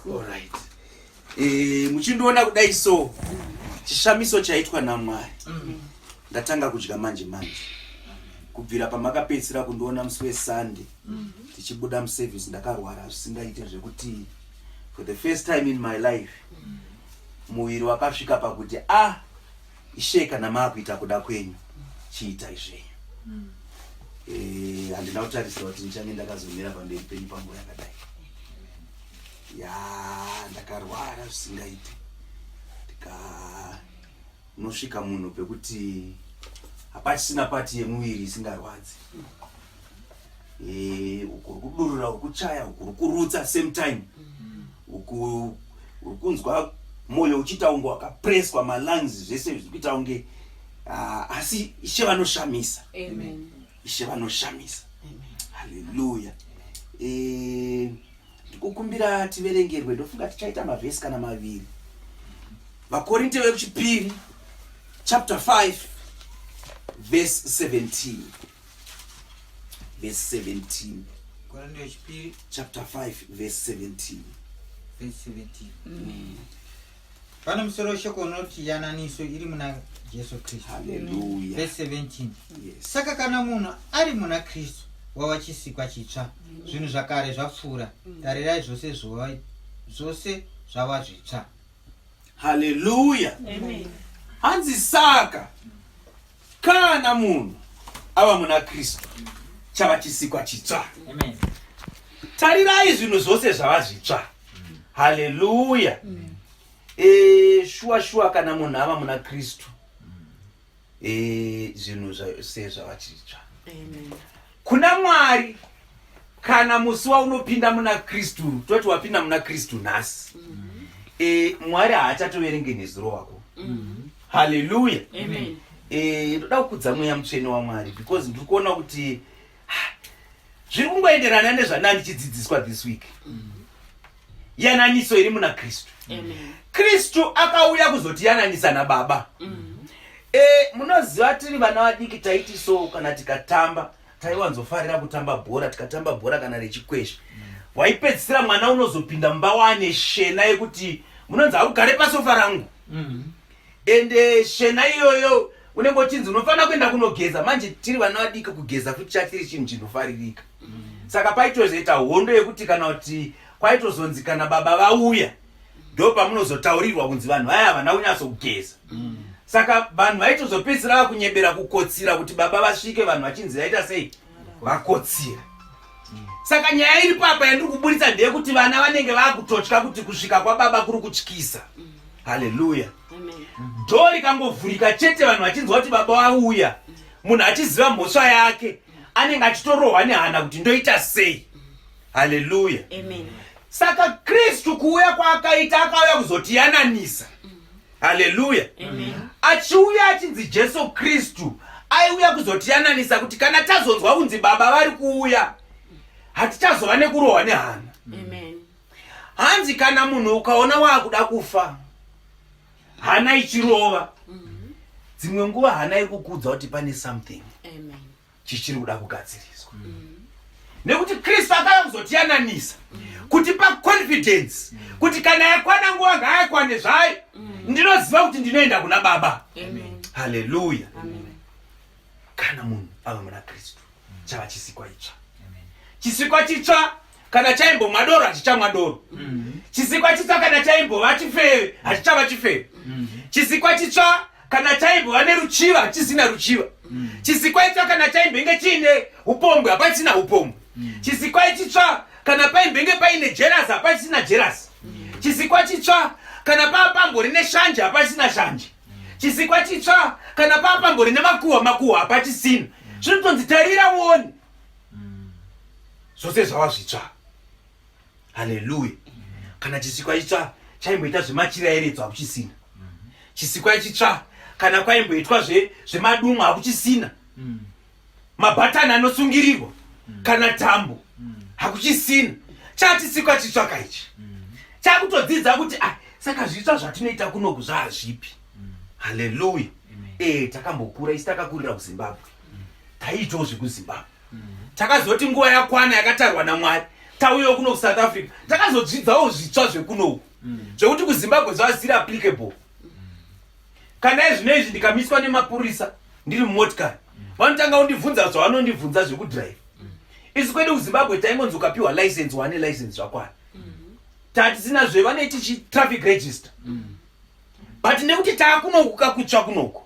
Alright. Eh, muchindiona kudai so chishamiso chaitwa namwari ndatanga kudya manje manje kubvira pamakapedzisira kundiona musi wesunday tichibuda muservice ndakarwara zvisingaite zvekuti for the first time in my life muviri wakasvika pakuti ah ishe kana maakuita kuda kwenyu chiitai zvenyu Eh, handina kutarisira kuti ndichange ndakazomira pamberi penyu panguva yakadai ya ndakarwara zvisingaite ndikanosvika munhu pekuti hapachisina pati yemuviri isingarwadzi Eh, uku uri kudurura uri kuchaya uku uri kurutsa same time uku uri kunzwa mwoyo uchiita unge wakapreswa malungs zvese zviri kuita unge ah, asi ishe vanoshamisa Amen. Ishe vanoshamisa. Haleluya. Eh, ndikukumbira tiverengerwe ndofunga tichaita mavhesi kana maviri. Vakorinte vechipiri chapter 5 verse 17. Verse 17. Korinte vechipiri chapter 5 verse 17. Verse 17. Mm. Pane musoro weshoko unoti yananiso iri muna Jesu Kristu. Hallelujah. Verse 17. Yes. Saka kana munhu ari muna Kristu wava chisikwa chitsva, zvinhu zvakare zvapfuura, tarirai zvose zvova zvose zvava zvitsva. Hallelujah. Amen. Hanzi saka kana munhu ava muna Kristu chava chisikwa chitsva. Amen. Tarirai zvinhu zvose zvava zvitsva. Haleluya. E, shuwa shuwa kana munhu ava muna Kristu e, zvinhu zvose zvava chitsva. Amen. Kuna Mwari kana musi waunopinda muna Kristu toti wapinda muna Kristu nhasi e, Mwari haachatoverenge nezuro wako. Haleluya. Amen. E, ndoda kukudza mweya mutsvene waMwari because ndiri kuona kuti zviri kungoenderana nezvandanga ndichidzidziswa this week yananiso iri muna kristu. Kristu akauya kuzotiyananisa nababa. E, munoziva tiri vana vadiki taiti so kana tikatamba taiwanzofarira kutamba bhora tikatamba bhora kana rechikwesha waipedzisira mwana unozopinda mumba waane shena yekuti munonzi haugare pasofa rangu ende shena iyoyo unenge uchinzi unofanira kuenda kunogeza manje tiri vana vadiki kugeza futi chatiri chinhu chinofaririka saka paitozoita hondo yekuti kana kuti kwaitozonzi kana baba vauya ndo pamunozotaurirwa kunzi vanhu vaya havana kunyatsokugeza saka vanhu vaitozopedzisira vakunyebera kukotsira kuti baba vasvike vanhu vachinzi vaita sei vakotsira saka nyaya iri papa yandiri kuburitsa ndeyekuti vana vanenge vakutotya kuti kusvika kwababa kuri kutyisa haleluya dhoo rikangovhurika chete vanhu vachinzwa kuti baba vauya munhu achiziva mhosva yake anenge achitorohwa nehana kuti ndoita sei haleluya saka kristu kuuya kwaakaita akauya kuzotiyananisa haleluya achiuya achinzi jesu kristu aiuya kuzotiyananisa kuti kana tazonzwa kunzi baba vari kuuya hatichazova nekurohwa nehana hanzi kana munhu ukaona waakuda kufa hana ichirova dzimwe nguva hana iri kukuudza kuti pane something chichiri kuda kugadziriswa nekuti kristu akauya kuzotiyananisa kutipa confidence kuti kana yakwana nguva ngaayakwane zvayo ndinoziva kuti ndinoenda kuna baba haleluya kana munhu ava muna kristu chava chisikwa itsva chisikwa chitsva kana chaimbomwa doro hachichamwa doro chisikwa chitsva kana chaimbova chifeve hachichava chifeve chisikwa chitsva kana chaimbova neruchiva hachisina ruchiva chisikwa itsva kana chaimbenge chiine upombwe hapachisina upombwe chisikwa chitsva kana paimbenge paine jerasi hapachisina jerasi chisikwa chitsva kana pambori neshanje hapachisina shanje chisikwa chitsva kana pambori nemakuhwa makuhwa hapachisina zvinotonzi tarira uone zvose zvava zvitsva haleluya kana chisikwa chitsva chaimboita zvemachira eredzo hakuchisina chisikwa chitsva kana kwaimboitwa zvemadumwa hakuchisina mabhatani anosungirirwa kana tambo hakuchisina chachisikwa chitsva kaichi chakutodzidza kuti ah, saka zvitsva zvatinoita kunoku zvaazvipi haleluya e takambokura isi takakurira kuzimbabwe taiitawo zvekuzimbabwe takazoti nguva yakwana yakatarwa namwari Tauyawo kuno kuSouth Africa, takazodzidzawo zvitsva zvekunoku zvekuti kuZimbabwe zvazisiri applicable. Kana izvino izvi ndikamiswa nemapurisa ndiri mumotikari, vanotanga kundibvunza zvavanondibvunza zvekudhiraivha. Isu kwedu kuZimbabwe taingonzi ukapiwa license, wane license, zvakwana. Tatisina zvevanoiti chitraffic register, but nekuti taakunoku kakutsva kunoku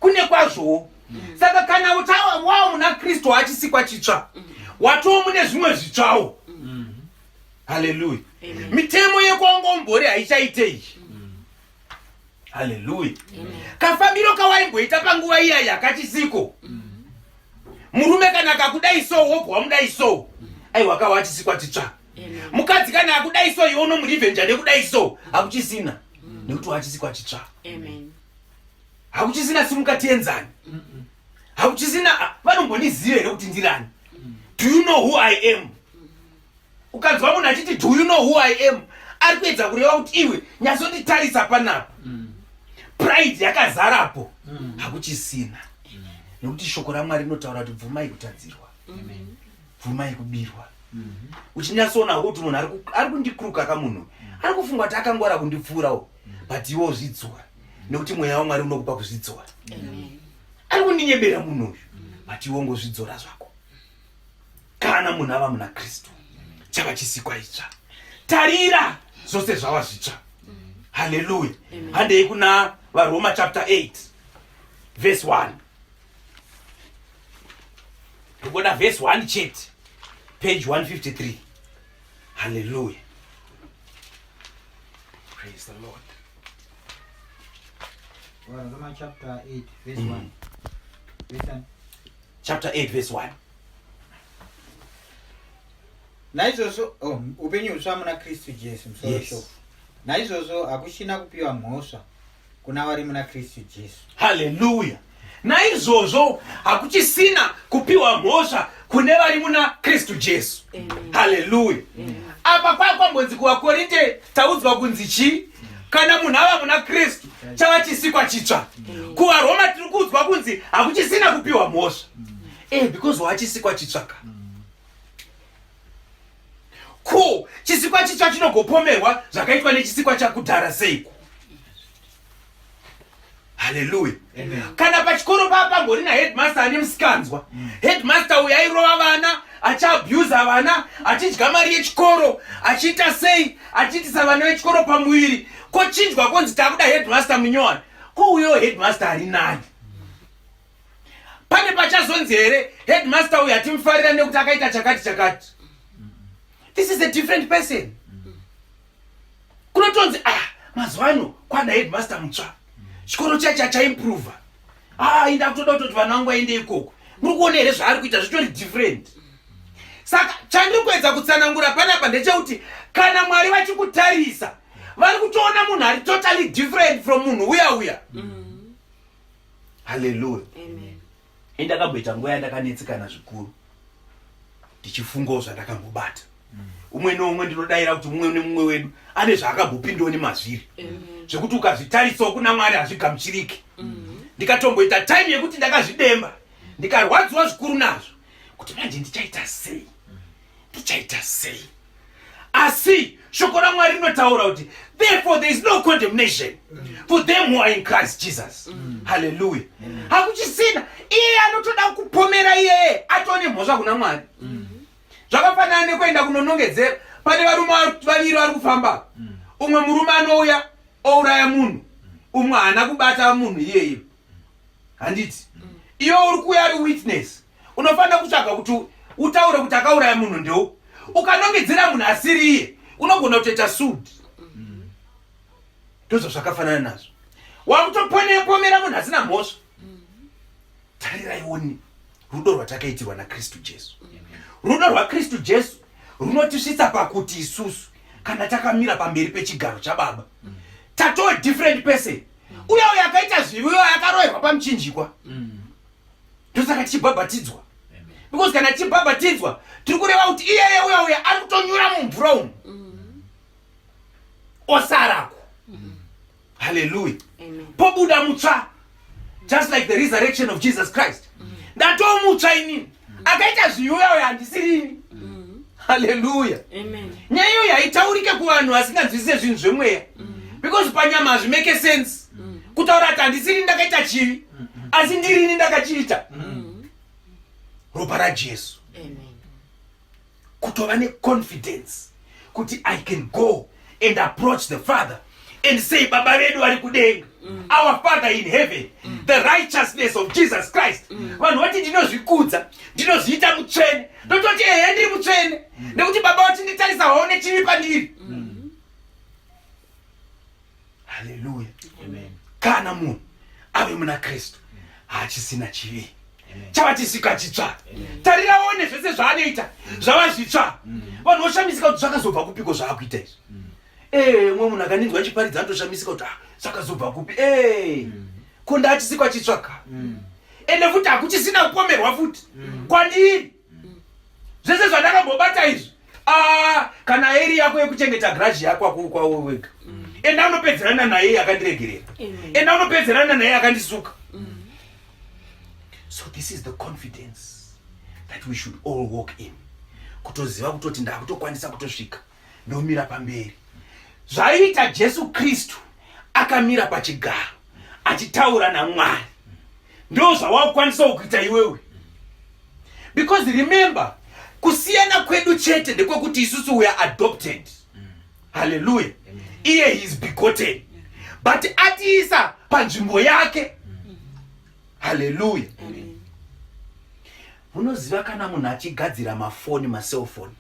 kune kwazvowo. Saka kana wava muna Kristu, achisikwa chitsva, watoo mune zvimwe zvitsvawo. Haleluya! Mitemo yekwangombori haichaitei. Haleluya! Kafambiro kawaimboita panguva iyai hakachisiko. Murume kana akakudai so, wobva wamudai so, aiwa, kawa achisikwa chitsva. Mukadzi kana akudai so, iwe unomurivenja nekudai so, hakuchisina, nekuti wachisikwa chitsva. Hakuchisina simuka tienzani, hakuchisina vanombondiziva here kuti ndirani? Do you know who I am? Ukanzwa munhu achiti, "Do you know who I am?" ari kuedza kureva kuti iwe nyatsonditarisa panapa. Pride yakazarapo. Hakuchisina, nekuti shoko raMwari rinotaura kuti bvumai kutadzirwa, bvumai kubirwa. Uchinyatsoona kuti munhu ari kundikruka kamunhu ari kufunga kuti akangwara kundipfuurawo, but iwo zvidzora, nekuti mweya waMwari unokupa kuzvidzora. Ari kundinyebera munhu uyu, but iwo ngozvidzora zvako. Kana munhu ava muna Kristu, chava chisikwa itsva. Tarira, zvose zvava zvitsva. Haleluya! Handei kuna VaRoma chapter 8 verse 1. Ndikuona verse 1 chete, page 153. Haleluya, praise the Lord. Roma chapter 8 verse 1. Verse 1. Chapter 8 verse 1. Naizvozvo, oh, upenyu hutsva muna Kristu Jesu, musoro shoko. Naizvozvo hakuchina kupiwa mhosva kuna vari muna Kristu Jesu. Haleluya! Naizvozvo hakuchisina kupiwa mhosva kune vari muna Kristu Jesu. Haleluya! Apa kwakwambonzi kuvaKorinte taudzwa kunzi chii? Kana munhu ava muna Kristu, chava chisikwa chitsva. KuvaRoma tiri kuudzwa kunzi hakuchisina kupiwa mhosva, because wachisikwa chitsvaka. Ko chisikwa chitsva chinogopomerwa zvakaitwa nechisikwa chakudhara seiko? Haleluya! Kana pachikoro papa na headmaster ane musikanzwa, headmaster uyu airova vana, achiabusa vana, achidya mari yechikoro, achiita sei, achiitisa vana vechikoro pamuviri. Kochinjwa, konzi takuda headmaster munyowani. Ko uyo headmaster ari nani? Pane pachazonzi here headmaster uyu hatimufarira nekuti akaita chakati chakati? This is a different person. Kunotonzi, ah, mazuva ano kwana headmaster mutsva, chikoro chacho achaimprova. Ah, inda kutoda kutoti vana vangu vaende ikoko. Muri kuona here zvaari kuita? Zvitori different. Saka chandiri kuedza kutsanangura panapa ndechekuti kana Mwari vachikutarisa, vari kutoona munhu ari totally different from munhu uya uya. Haleluya! Indakamboita nguva yandakanetsekana zvikuru ndichifungawo zvandakambobata. Umwe neumwe, ndinodayira kuti mumwe nemumwe wedu ane zvaakambopindawo nemazviri zvekuti ukazvitarisawo kuna Mwari hazvigamuchiriki. Ndikatomboita time yekuti ndakazvidemba, ndikarwadziwa zvikuru nazvo kuti manje ndichaita sei, ndichaita sei? Asi shoko raMwari rinotaura kuti therefore there is no condemnation for them who are in Christ Jesus. Haleluya! Hakuchisina. Iye anotoda kupomera iyeye atone mhosva kuna Mwari. Zvakafanana nekuenda kunonongedzera. Pane varume vaviri vari kufamba. Umwe murume anouya ouraya munhu, umwe haana kubata munhu iyeye, handiti? Iwe uri kuuya ari witness, unofanira kutsvaga kuti utaure kuti akauraya munhu ndeu. Ukanongedzera munhu asiri iye, unogona kutoita sued. Ndozvo zvakafanana nazvo, wakutopomera munhu asina mhosva. Tariraioni rudo rwatakaitirwa naKristu Jesu. Rudo rwaKristu Jesu runotisvitsa pakuti isusu kana takamira pamberi pechigaro chaBaba, tatoo different person. Uya uyo akaita zvivi, uyo akaroverwa pamuchinjikwa. Ndosaka tichibhabhatidzwa, because kana tichibhabhatidzwa tiri kureva kuti iyeye uya uya ari kutonyura mumvura umu, osarako. Haleluya! Pobuda mutsva, just like the resurrection of Jesus Christ. Ndatoo mutsva inini. Akaita zvivi uya uya handisirini. Haleluya. Nyaya iyoyi haitaurike kuvanhu vasinganzwisise zvinhu zvemweya, because panyama hazvimake sense kutaura kuti handisiri ndakaita chivi, asi ndirini ndakachiita. Ropa raJesu, kutova neconfidence kuti I can go and approach the Father and say, "Baba vedu vari kudenga," our Father in heaven, the righteousness of Jesus Christ. Vanhu vati ndinozvikudza, ndinozviita mutsvene. Ndototi ehe, ndiri mutsvene nekuti Baba vachinditarisa vaone chivi pandiri. Haleluya. Kana munhu ave muna Kristu, haachisina chivi, chava chisika chitsva. Tarira one, zvese zvaanoita zvava zvitsva. Vanhu voshamisika kuti zvakazobva kupiko zvaakuita izvi. Ee, mumwe munhu akandinzwa chiparidza anotoshamisika kuti, "Ah, zvakazobva kupi?" Ee, ko ndachisikwa chitsva ka. Ende futi hakuchisina kupomerwa futi kwandiri. Zvese zvandakambobata izvi, ah, kana iri yako yekuchengeta grudge yako akukwawo wega, enda unopedzerana naye akandiregerera, enda unopedzerana naye akandisuka. So this is the confidence that we should all walk in, kutoziva kutoti ndakutokwanisa kutosvika ndomira pamberi zvaiita Jesu Kristu akamira pachigaro achitaura naMwari. Ndo zvawakukwanisawo kuita iwewe, because remember, kusiyana kwedu chete ndekwekuti isusu we are adopted. Haleluya. Iye he is begotten, but atiisa panzvimbo yake. Haleluya. Munoziva kana munhu achigadzira mafoni, macellphone,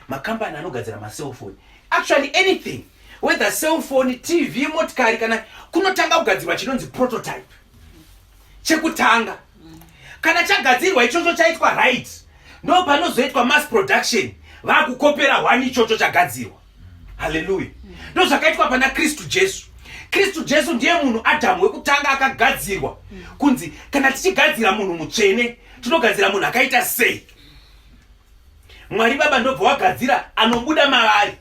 makambani anogadzira macellphone, actually anything, whether cellphone, TV, motikari, kana kunotanga kugadzirwa chinonzi prototype chekutanga. Kana chagadzirwa ichocho, chaitwa right, ndo panozoitwa mass production, vaakukopera hwani ichocho chagadzirwa. Haleluya. Ndo zvakaitwa pana Kristu Jesu. Kristu Jesu ndiye munhu Adhamu wekutanga akagadzirwa kunzi kana tichigadzira munhu mutsvene, tinogadzira munhu akaita sei? Mwari Baba ndobva wagadzira anobuda mavari.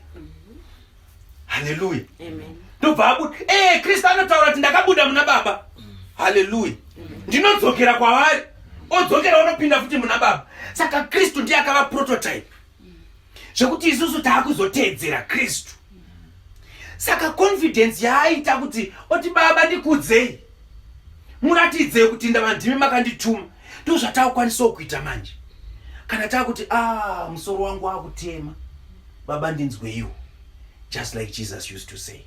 Haleluya. Ndobva abuda. Ee, Kristu anotaura kuti ndakabuda muna Baba. Haleluya. Ndinodzokera kwavari. Odzokera, unopinda futi muna Baba. Saka Kristu ndiye akava prototype, zvekuti isusu taakuzoteedzera Kristu. Saka confidence yaaita kuti oti, "Baba, ndikudzei, muratidzei kuti ndava ndimi makandituma," ndo zvatakukwanisawo kuita manje. Kana taakuti, "A, ah, musoro wangu wakutema, Baba, ndinzweiwo," just like Jesus used to say,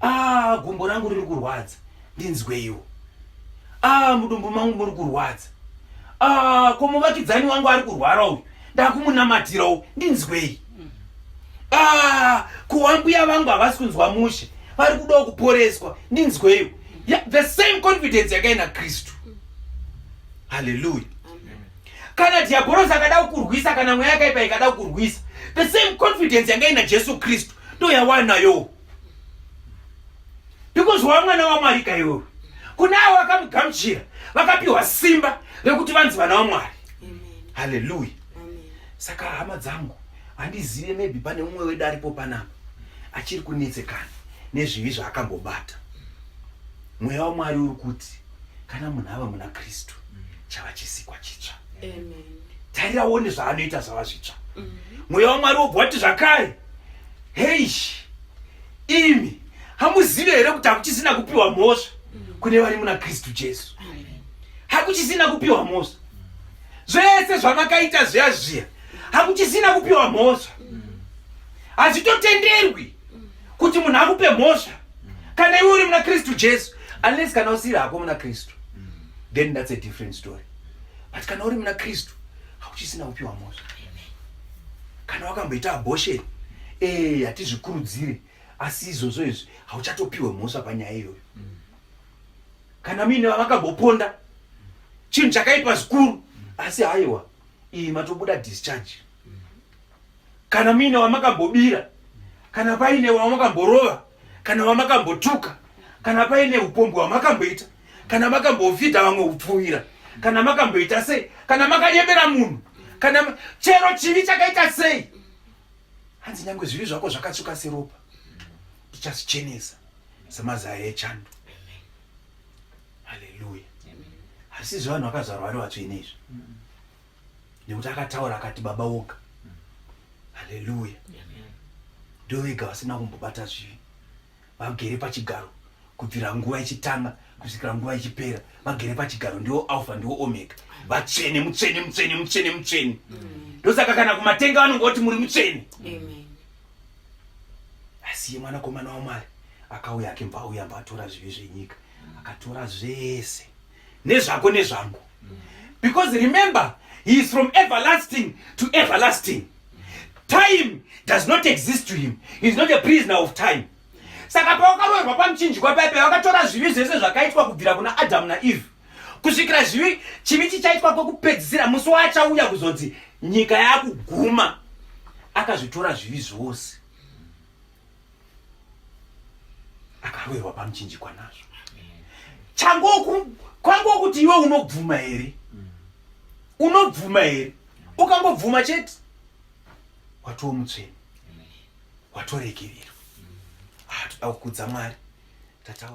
"Ah, gumbo rangu riri kurwadza, ndinzweiwo. Ah, mudumbu mangu muri kurwadza. Ah, ko muvakidzani wangu ari kurwara uyu, ndakumunamatirawo, ndinzwei. Ah, kuwambuya vangu havasi kunzwa mushe, vari kudawo kuporeswa, ndinzweiwo." Yeah, the same confidence yakaina Kristu. Haleluya. Kana dhiabhorosi akada kukurwisa, kana mweya yakaipa ikada kukurwisa, the same confidence yanga ina Jesu Kristu ndo yawanayo, because wamwana waMwari kaiwewe. Kuna avo vakamugamuchira vakapiwa simba rekuti vanzi vana vaMwari. Haleluya. Saka hama dzangu, handizive, maybe pane mumwe wedu aripo panapa achiri kunetsekana nezvivi zvaakambobata. Mweya waMwari uri kuti kana munhu ava muna Kristu, chava chisikwa chitsva. Tarira uone zvaanoita, zvava zvitsva. Mweya waMwari wobva wati zvakare, "Hei imi, hamuzivi here kuti hakuchisina kupiwa mhosva kune vari muna Kristu Jesu?" Hakuchisina kupiwa mhosva. Zvese zvamakaita zviya zviya, hakuchisina kupiwa mhosva. Hazvitotenderwi kuti munhu akupe mhosva kana iwe uri muna Kristu Jesu, unless kana usiri hako muna Kristu, then that's a different story. But kana uri muna Kristu, hakuchisina kupiwa mhosva. Kana wakamboita abortion, ee, hatizvikurudzire, asi izvozvo izvi hauchatopiwe mhosva panyaya iyoyo. Kana muine vavakamboponda, chinhu chakaipa zvikuru, asi haiwa, iyi matobuda discharge. Kana muine wamakambobira, kana paine wamakamborova, kana wamakambotuka, kana paine upombwe hwamakamboita, kana makambofidha vamwe upfuwira, kana makamboita sei, kana makanyemera munhu, kana chero chivi chakaita sei, hanzi nyange zvivi zvako zvakatsvuka seropa, tichazvichenesa semazaya echando. Haleluya. Asi zvevanhu vakazvarwa vari vatsvene izvi, nekuti akataura akati Baba woga. Haleluya. Ndovega vasina kumbobata zvivi, vagere pachigaro kubvira nguva ichitanga kusvikira nguva ichipera, vagere pachigaro. Ndiwo Alpha, ndiwo Omega, vatsvene, mutsvene, mutsvene, mutsvene, mutsvene. Ndosaka kana kumatenga vanongoti muri mutsvene. Asi iye Mwanakomana waMwari akauya akembva auya mba atora zvivi zvenyika, akatora zvese, nezvako nezvangu, because remember, he is from everlasting to everlasting. Time does not exist to him. He is not a prisoner of time. Saka pawakaroverwa pamuchinjikwa paipe, vakatora zvivi zvese zvakaitwa kubvira kuna Adamu naEve kusvikira zvivi chivi chichaitwa kwekupedzisira musi waachauya kuzonzi nyika yakuguma. Akazvitora zvivi zvose, akaroverwa pamuchinjikwa nazvo. Changoku kwangokuti iwe unobvuma here? Unobvuma here? Ukangobvuma chete, watoo mutsvene, watoregererwa. Ah, toda kukudza Mwari. Tataura.